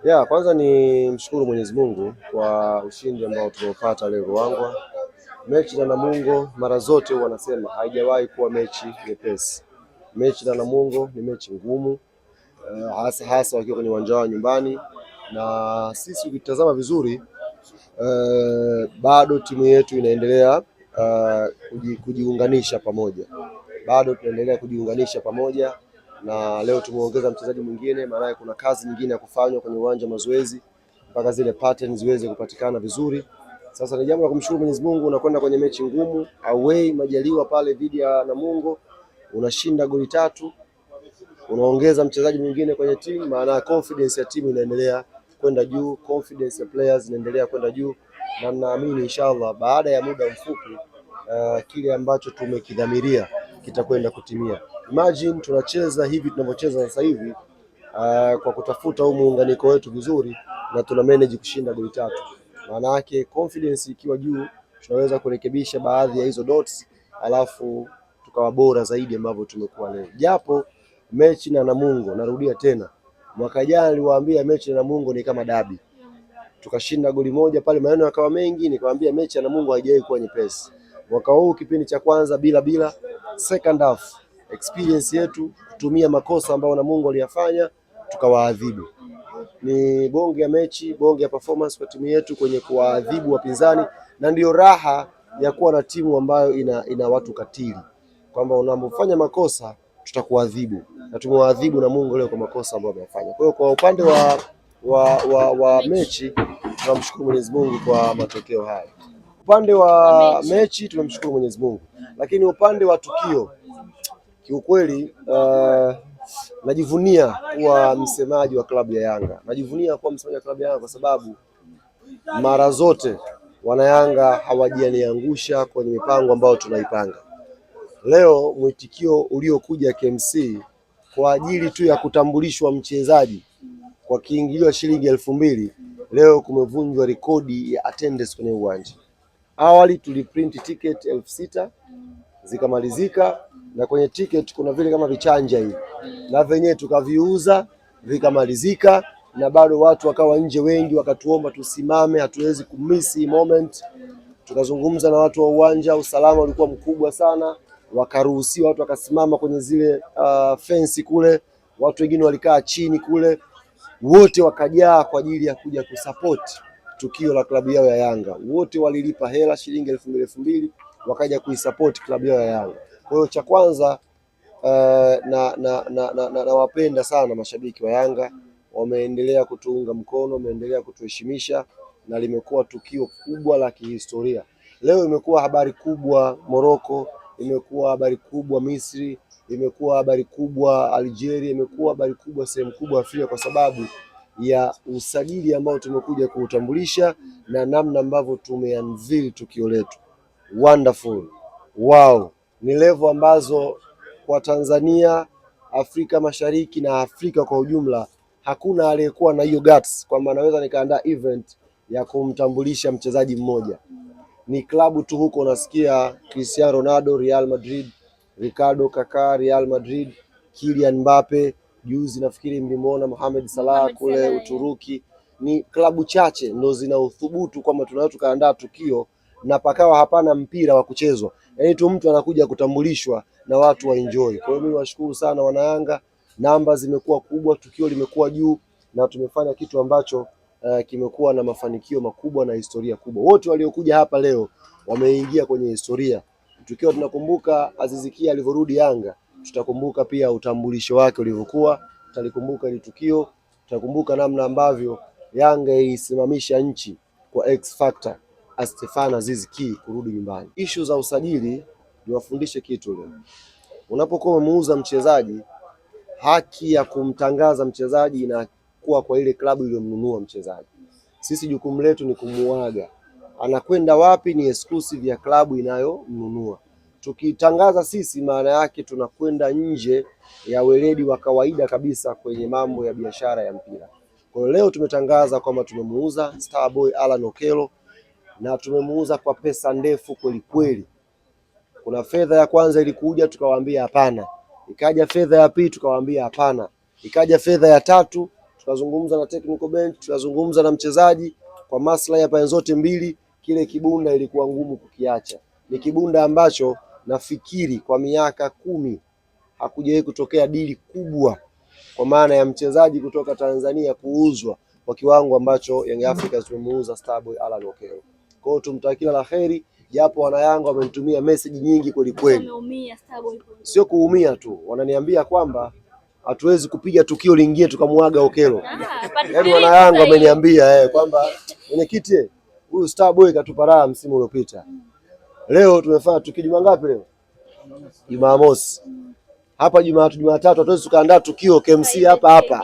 Ya, kwanza ni mshukuru Mwenyezi Mungu kwa ushindi ambao tumeupata leo Ruangwa. Mechi na Namungo mara zote huwa wanasema haijawahi kuwa mechi nyepesi. Mechi na Namungo ni mechi ngumu, hasa hasa wakiwa kwenye uwanja wao nyumbani, na sisi ukitazama vizuri bado timu yetu inaendelea kujiunganisha pamoja, bado tunaendelea kujiunganisha pamoja, na leo tumeongeza mchezaji mwingine, maanake kuna kazi nyingine ya kufanywa kwenye uwanja wa mazoezi mpaka zile patterns ziweze kupatikana vizuri. Sasa ni jambo la kumshukuru Mwenyezi Mungu, unakwenda kwenye mechi ngumu away, Majaliwa pale dhidi ya Namungo, unashinda goli 3, unaongeza mchezaji mwingine kwenye timu, maana confidence ya timu inaendelea kwenda juu, confidence ya players inaendelea kwenda juu, na naamini inshallah baada ya muda mfupi kile ambacho tumekidhamiria kitakwenda kutimia. Imagine tunacheza hivi tunavyocheza sasa hivi kwa kutafuta huu muunganiko wetu vizuri na tuna manage kushinda goli 3. Maana yake confidence ikiwa juu tunaweza kurekebisha baadhi ya hizo dots, alafu tukawa bora zaidi ambavyo tumekuwa leo. Japo mechi na Namungo, narudia tena, mwaka jana niliwaambia mechi na Namungo ni kama dabi, tukashinda goli 1 pale, maneno yakawa mengi, nikamwambia mechi ya Namungo haijawahi kuwa nyepesi. Mwaka huu kipindi cha kwanza bila bila, second half experience yetu kutumia makosa ambayo Namungo aliyafanya tukawaadhibu. Ni bonge ya mechi, bonge ya performance kwa timu yetu kwenye kuwaadhibu wapinzani, na ndiyo raha ya kuwa na timu ambayo ina watu katili, kwamba unapofanya makosa tutakuadhibu, na tumewaadhibu Namungo leo kwa makosa ambayo wameyafanya. Kwa hiyo kwa upande wa mechi tunamshukuru Mwenyezi Mungu kwa matokeo haya. Upande wa mechi tumemshukuru Mwenyezi Mungu, lakini upande wa tukio kiukweli, najivunia kuwa msemaji wa klabu ya Yanga. Najivunia kuwa msemaji wa klabu ya Yanga kwa sababu mara zote wanayanga hawajaniangusha kwenye mipango ambayo tunaipanga. Leo mwitikio uliokuja KMC kwa ajili tu ya kutambulishwa mchezaji kwa kiingilio shilingi 2000, leo kumevunjwa rekodi ya attendance kwenye uwanja. Awali tuliprint ticket 6000 zikamalizika, na kwenye ticket kuna vile kama vichanja hivi na venyewe tukaviuza vikamalizika, na bado watu wakawa nje wengi, wakatuomba tusimame, hatuwezi kumiss moment. Tukazungumza na watu wa uwanja, usalama ulikuwa mkubwa sana, wakaruhusiwa watu wakasimama kwenye zile fence kule, watu wengine walikaa chini kule, wote wakajaa kwa ajili ya kuja kusupport tukio la klabu yao ya Yanga. Wote walilipa hela shilingi 2000 2000, wakaja kuisupport klabu yao ya Yanga. Kwa hiyo cha kwanza nawapenda sana mashabiki wa Yanga, wameendelea kutuunga mkono, wameendelea kutuheshimisha na limekuwa tukio kubwa la kihistoria. Leo imekuwa habari kubwa Morocco, imekuwa habari kubwa Misri, imekuwa habari kubwa Algeria, imekuwa habari kubwa sehemu kubwa Afrika kwa sababu ya usajili ambao tumekuja kuutambulisha na namna ambavyo tumeunveil tukio letu. Wonderful. Wow, ni level ambazo kwa Tanzania, Afrika Mashariki na Afrika kwa ujumla hakuna aliyekuwa na hiyo guts kwamba naweza nikaandaa event ya kumtambulisha mchezaji mmoja. Ni klabu tu huko unasikia Cristiano Ronaldo Real Madrid, Ricardo Kaka Real Madrid, Kylian Mbappe, juzi nafikiri mlimuona Mohamed Salah kule Uturuki. Ni klabu chache ndo zina uthubutu kwamba tunaweza tukaandaa tukio na pakawa hapana mpira wa kuchezwa, yaani tu mtu anakuja kutambulishwa na watu wa enjoy. Kwa hiyo mimi washukuru sana wanayanga, namba zimekuwa kubwa, tukio limekuwa juu na tumefanya kitu ambacho kimekuwa na mafanikio makubwa na historia kubwa. Wote waliokuja hapa leo wameingia kwenye historia. Tukiwa tunakumbuka Aziz Ki alivyorudi Yanga, tutakumbuka pia utambulisho wake ulivyokuwa, tutalikumbuka ile tukio, tutakumbuka namna ambavyo Yanga ilisimamisha nchi kwa X Factor Stefan Aziz Ki kurudi nyumbani. Ishu za usajili niwafundishe kitu leo. Unapokuwa umemuuza mchezaji, haki ya kumtangaza mchezaji inakuwa kwa ile klabu iliyomnunua mchezaji. Sisi jukumu letu ni kumuaga, anakwenda wapi ni exclusive ya klabu inayomnunua. Tukitangaza sisi, maana yake tunakwenda nje ya weledi wa kawaida kabisa kwenye mambo ya biashara ya mpira. Kwa hiyo leo tumetangaza kwamba tumemuuza Starboy Alan Okello na tumemuuza kwa pesa ndefu kweli kweli. Kuna fedha ya kwanza ilikuja tukawaambia hapana, ikaja fedha ya pili tukawaambia hapana, ikaja fedha ya tatu Tukazungumza na technical bench, tukazungumza na mchezaji kwa maslahi ya pande zote mbili. Kile kibunda ilikuwa ngumu kukiacha. Ni kibunda ambacho nafikiri kwa miaka 10 hakujawahi kutokea dili kubwa kwa maana ya mchezaji kutoka Tanzania kuuzwa kwa kiwango ambacho Young Africans tumemuuza Starboy Allan Okello. Kwa hiyo tumtakia la heri, japo wana Yanga wamenitumia message nyingi kweli kweli. Sio kuumia tu, wananiambia kwamba hatuwezi kupiga tukio lingine tukamwaga Okello. Yaani wana Yanga wameniambia kwamba mwenyekiti, huyu Starboy katupa raha msimu uliopita. Leo tumefanya tukio juma ngapi leo? Jumamosi. Hapa Jumatatu hatuwezi tukaandaa tukio KMC hapa hapa.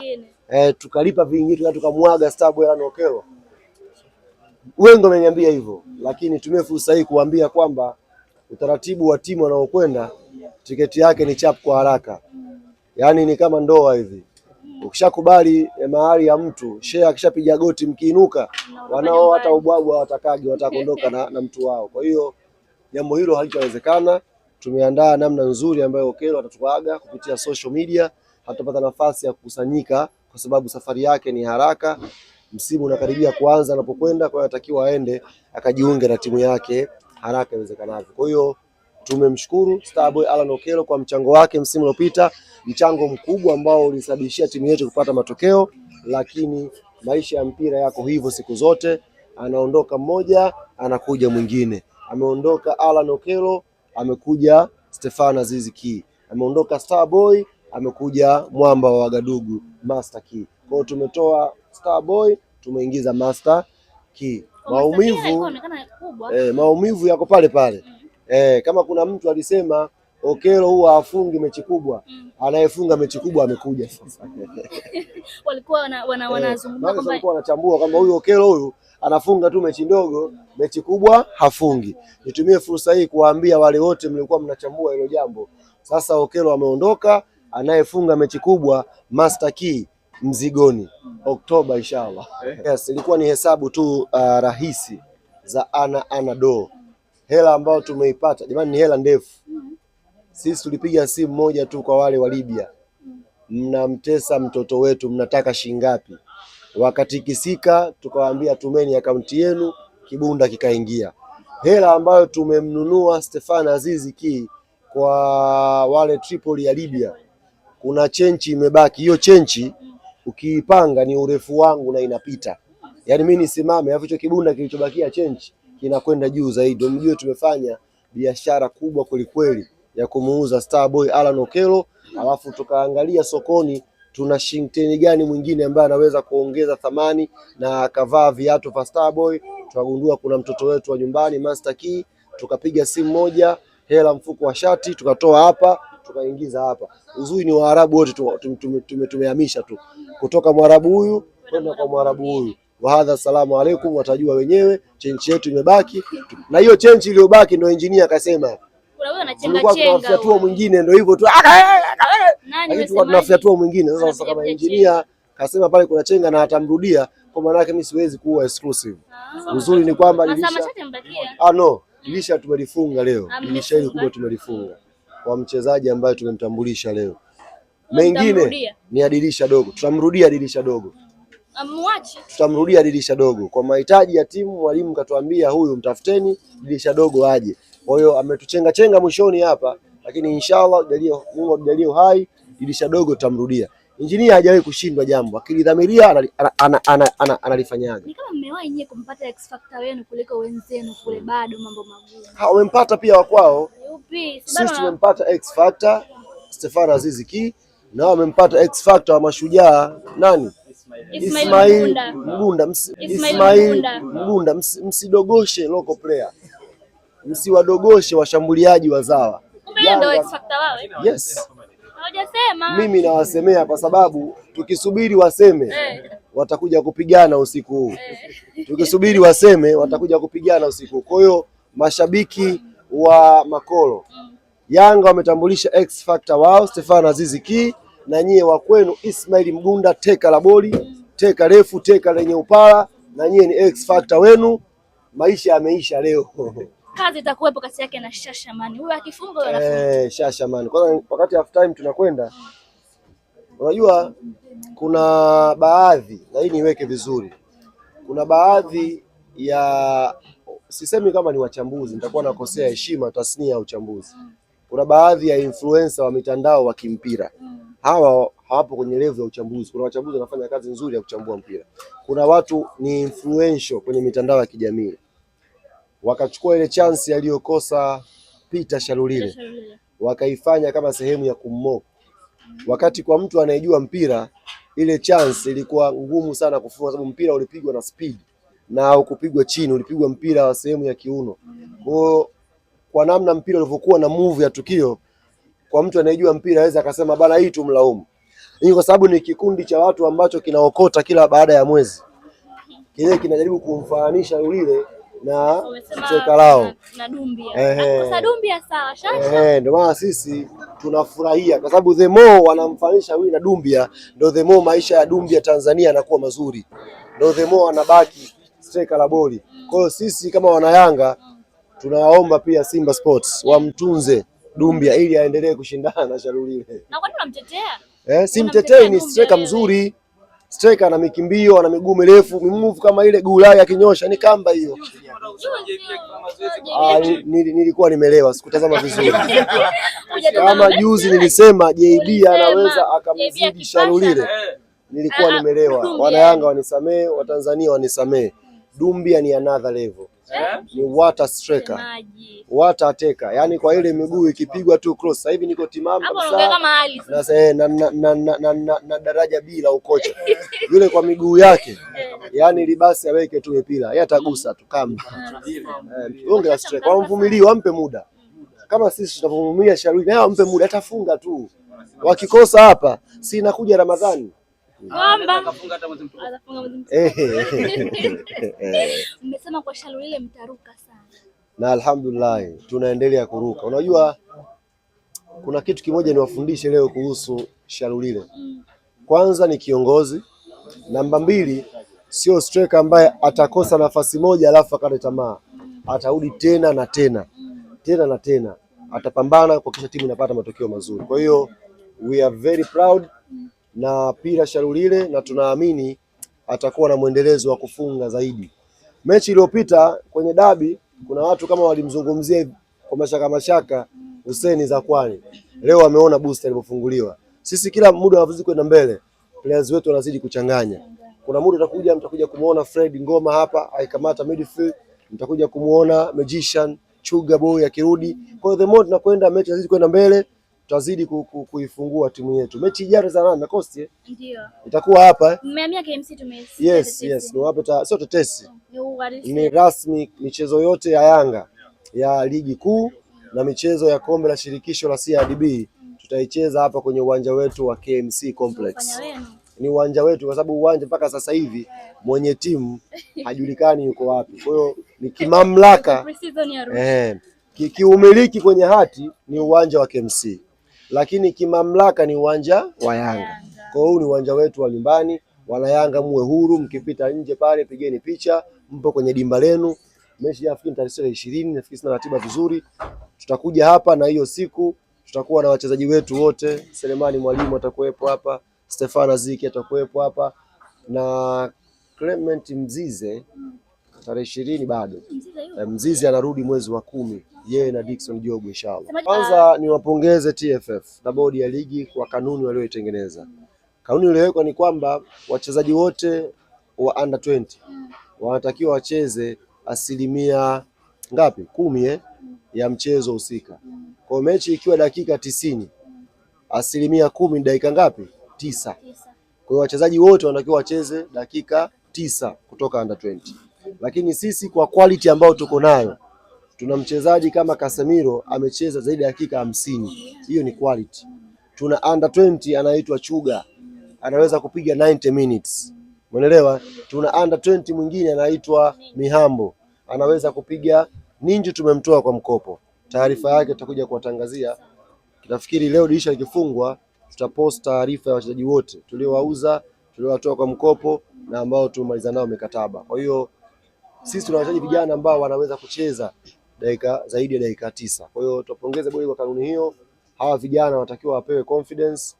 Tukalipa vingi tukamwaga Starboy Allan Okello. Wengi wameniambia hivyo, lakini tumie fursa hii kuambia kwamba utaratibu wa timu wanaokwenda tiketi yake ni chap kwa haraka. Yaani ni kama ndoa hivi. Ukishakubali mahari ya mtu, share akishapiga goti mkiinuka, wanao hata ubwabu hawatakagi, watakondoka na mtu wao. Kwa hiyo jambo hilo halitawezekana. Tumeandaa namna nzuri ambayo Okello atatuaga kupitia social media. Hatupata nafasi ya kukusanyika kwa sababu safari yake ni haraka. Msimu unakaribia kuanza anapokwenda, kwa hiyo anatakiwa aende akajiunge na timu yake haraka iwezekanavyo. Kwa hiyo tumemshukuru Starboy Allan Okello kwa mchango wake msimu uliopita, mchango mkubwa ambao ulisababishia timu yetu kupata matokeo, lakini maisha ya mpira yako hivyo siku zote, anaondoka mmoja anakuja mwingine. Ameondoka Allan Okello, amekuja Stefano Aziz Ki. Ameondoka Starboy, amekuja mwamba wa Wagadugu Master Key. Kwa hiyo tumetoa Starboy, tumeingiza Master Key. Maumivu yako pale pale. Kama kuna mtu alisema Okello huwa hafungi mechi kubwa, anayefunga mechi kubwa amekuja sasa. Walikuwa wanazungumza kwamba walikuwa wanachambua kwamba huyu Okello huyu anafunga tu mechi ndogo, mechi kubwa hafungi. Nitumie fursa hii kuwaambia wale wote mlikuwa mnachambua hilo jambo. Sasa Okello ameondoka, anayefunga mechi kubwa Master Key mzigoni Oktoba inshallah. Yes, ilikuwa ni hesabu tu rahisi za ana do. Hela ambayo tumeipata jamani ni hela ndefu. Sisi tulipiga simu moja tu kwa wale wa Libya, mnamtesa mtoto wetu, mnataka shingapi? Wakatikisika, tukawaambia tumeni akaunti yenu, kibunda kikaingia. Hela ambayo tumemnunua Stefano Aziz Ki kwa wale Tripoli ya Libya, kuna chenchi imebaki. Hiyo chenchi ukiipanga ni urefu wangu na inapita, yaani mimi nisimame, alafu hicho kibunda kilichobakia chenchi kinakwenda juu zaidi. Mjue tumefanya biashara kubwa kwelikweli ya kumuuza Starboy Allan Okello, alafu tukaangalia sokoni tuna shinteni gani mwingine ambaye anaweza kuongeza thamani na akavaa viatu vya Starboy. Tukagundua kuna mtoto wetu wa nyumbani Master Key, tukapiga simu moja, hela mfuko wa shati tukatoa hapa tukaingiza hapa. Uzuri ni Waarabu wote tumehamisha tu kutoka Mwarabu huyu kwenda kwa Mwarabu huyu. Wahadha, salamu alaikum, watajua wenyewe. Chenchi yetu imebaki, na hiyo chenchi iliyobaki ndio engineer akasema tulikuwa tunafyatua mwingine, ndio hivyo tu, lakini tulikuwa tunafyatua mwingine. Sasa kama engineer kasema pale kuna chenga na atamrudia, kwa maana yake mimi siwezi kuwa exclusive. Uzuri ni kwamba dirisha dirisha tumelifunga leo, dirisha hili kubwa tumelifunga kwa mchezaji ambaye tumemtambulisha leo. Mengine ni ya dirisha dogo, tutamrudia dirisha dogo. Tutamrudia dirisha dogo kwa mahitaji ya timu. Mwalimu katuambia huyu mtafuteni dirisha dogo aje. Kwa hiyo ametuchenga chenga mwishoni hapa, lakini inshallah Mungu atujalie uhai, dirisha dogo tutamrudia. Injinia hajawahi kushindwa jambo, akilidhamiria analifanyaga. Ni kama mmewahi nyie kumpata X Factor wenu kuliko wenzenu kule, bado mambo magumu. Wamempata pia wakwao. Sisi tumempata X Factor Stefano Aziz Ki, na wamempata X Factor wa Mashujaa nani? Ismail Mgunda. Ismail Mgunda. Msidogoshe local player, msiwadogoshe washambuliaji wazawa. Yes. Mimi nawasemea kwa sababu tukisubiri waseme watakuja kupigana usiku huu. Tukisubiri waseme watakuja kupigana usiku. Kwa hiyo mashabiki wa Makolo, Yanga wametambulisha X Factor wao Stefano Aziz Ki, na nyie wa kwenu Ismail Mgunda, teka la boli, teka refu, teka lenye upara, na nyie ni X Factor wenu. Maisha yameisha leo. Kazi itakuwepo kati yake na Shashamani. Huyu akifunga huyu anafunga. Shashamani. Kwanza wakati half time tunakwenda Unajua kuna baadhi, na hii niweke vizuri, kuna baadhi ya, sisemi kama ni wachambuzi, nitakuwa nakosea heshima tasnia ya uchambuzi. Kuna baadhi ya influencer wa mitandao wa kimpira, hawa hawapo kwenye level ya uchambuzi. Kuna wachambuzi wanafanya kazi nzuri ya kuchambua mpira, kuna watu ni influential kwenye mitandao ya kijamii, wakachukua ile chance aliyokosa Peter Shalulile wakaifanya kama sehemu ya kummock, wakati kwa mtu anayejua mpira ile chance ilikuwa ngumu sana kufunga, sababu mpira ulipigwa na speed na haukupigwa chini, ulipigwa mpira wa sehemu ya kiuno. Kwa hiyo kwa namna mpira ulivyokuwa na move ya tukio, kwa mtu anayejua mpira aweza akasema bana, hii tumlaumu. Hii kwa sababu ni kikundi cha watu ambacho kinaokota kila baada ya mwezi, kile kinajaribu kumfananisha yule na Wamesema striker lao. na Dumbia. Ehe. Kosa Dumbia sawa, Shasha. Ehe, ndio maana sisi tunafurahia kwa sababu the more wanamfanisha huyu na Dumbia, ndio the more maisha ya Dumbia Tanzania yanakuwa mazuri, ndio the more anabaki striker la boli. Kwa hiyo sisi kama wanayanga tunawaomba pia Simba Sports wamtunze Dumbia ili aendelee kushindana na Shalulile. Na kwani unamtetea? Eh, si mtetei, ni striker mzuri. Striker ana mikimbio, ana miguu mirefu, move kama ile guu lake akinyosha ni kamba hiyo. Ah, nilikuwa nimelewa, sikutazama vizuri. Kama juzi nilisema JB Ulisema, anaweza JB akamzidi akipasha Shalulile, nilikuwa Ah, nimelewa. Dumbia. Wanayanga wanisamee, Watanzania wanisamee. Dumbia ni another level, ni water striker, Semaji. water attacker. Yani kwa ile miguu ikipigwa tu cross. Sasa hivi niko timamu Hapo unaongea kabisa kama Ali. na daraja B la ukocha yule kwa miguu yake, yani libasi aweke tu mipira, yeye atagusa tu kamba. Bonge la striker, wamvumilie, wampe muda kama sisi tunavyovumilia Shalulile, naye wampe muda, atafunga tu. Wakikosa hapa, si inakuja Ramadhani. Kwamba Akafunga hata mwezi mtukufu. atafunga mwezi mtukufu. Mmesema kwa Shalulile mtaruka sana. Na alhamdulillah tunaendelea kuruka. Unajua kuna kitu kimoja niwafundishe leo kuhusu Shalulile. Kwanza ni kiongozi, namba mbili sio striker ambaye atakosa nafasi moja alafu akate tamaa, atarudi tena na tena tena na tena, atapambana kuhakikisha timu inapata matokeo mazuri. Kwa hiyo we are very proud na Peter Shalulile na tunaamini atakuwa na mwendelezo wa kufunga zaidi. Mechi iliyopita kwenye dabi kuna watu kama walimzungumzia kwa mashaka mashaka Hussein Zakwani, leo wameona booster ilipofunguliwa. Sisi kila muda wanazidi kwenda mbele, players wetu wanazidi kuchanganya. Kuna muda utakuja, mtakuja kumuona Fred Ngoma hapa aikamata midfield, mtakuja kumuona Magician Chuga Boy akirudi. Kwa hiyo the more tunakwenda mechi inazidi kwenda mbele, tutazidi kuifungua timu yetu. Mechi ijayo za nani na Coast Ndio. itakuwa hapa eh? Mmehamia KMC tumesikia. Yes, Tetesi. yes, niwape sio tetesi, Ni uhalisia. ni rasmi michezo yote ya Yanga ya ligi kuu na michezo ya kombe la shirikisho la CRDB tutaicheza hapa kwenye uwanja wetu wa KMC Complex. Fanya wenu. Ni uwanja wetu kwa sababu uwanja mpaka sasa hivi mwenye timu hajulikani yuko wapi. Kwa hiyo ni kimamlaka Pre-season ya Arusha. kiumiliki kwenye hati ni uwanja wa KMC, lakini kimamlaka ni uwanja wa Yanga. Kwa hiyo huu ni uwanja wetu wa nyumbani. Wana Yanga muwe huru, mkipita nje pale pigeni picha, mpo kwenye dimba lenu. Mechi ya nafikiri tarehe 20, nafikiri sina ratiba vizuri. Tutakuja hapa na hiyo siku tutakuwa na wachezaji wetu wote. Selemani Mwalimu atakuwepo hapa, Stefano Aziki atakuwepo hapa na Clement Mzize tarehe 20 bado. Mzize yupo. Mzizi anarudi mwezi wa 10, yeye na Dickson Job inshallah. Semaji- Kwanza niwapongeze TFF na bodi ya ligi kwa kanuni walioitengeneza. Kanuni iliyowekwa ni kwamba wachezaji wote wa under 20 wanatakiwa wacheze asilimia ngapi? 10 ya mchezo husika. Kwa mechi ikiwa dakika 90, asilimia 10 ni dakika ngapi? 9. 9. Kwa hiyo wachezaji wote wanatakiwa wacheze dakika 9 kutoka under 20. Lakini sisi kwa quality ambayo tuko nayo, tuna mchezaji kama Casemiro amecheza zaidi ya dakika 50. Hiyo ni quality. Tuna under 20 anaitwa Chuga, anaweza kupiga 90 minutes. Umeelewa? Tuna under 20 mwingine anaitwa Mihambo, anaweza kupiga. Ninju tumemtoa kwa mkopo, taarifa yake tutakuja kuwatangazia. Nafikiri leo dirisha likifungwa, tutapost taarifa ya wachezaji wote tuliowauza, tuliowatoa kwa mkopo na ambao tumemaliza nao mikataba. Kwa hiyo sisi tuna wachezaji vijana ambao wanaweza kucheza dakika zaidi ya dakika 9. Kwa hiyo tupongeze bodi kwa kanuni hiyo. Hawa vijana wanatakiwa wapewe confidence.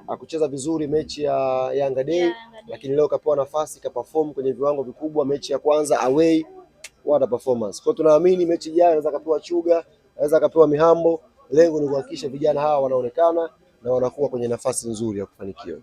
Hakucheza vizuri mechi ya Yanga Day, Yeah, Yanga Day. Lakini leo kapewa nafasi kaperform kwenye viwango vikubwa, mechi ya kwanza away, what a performance. Kwa hiyo tunaamini mechi ijayo anaweza kapewa Chuga, anaweza kapewa Mihambo. Lengo ni kuhakikisha vijana hawa wanaonekana na wanakuwa kwenye nafasi nzuri ya kufanikiwa.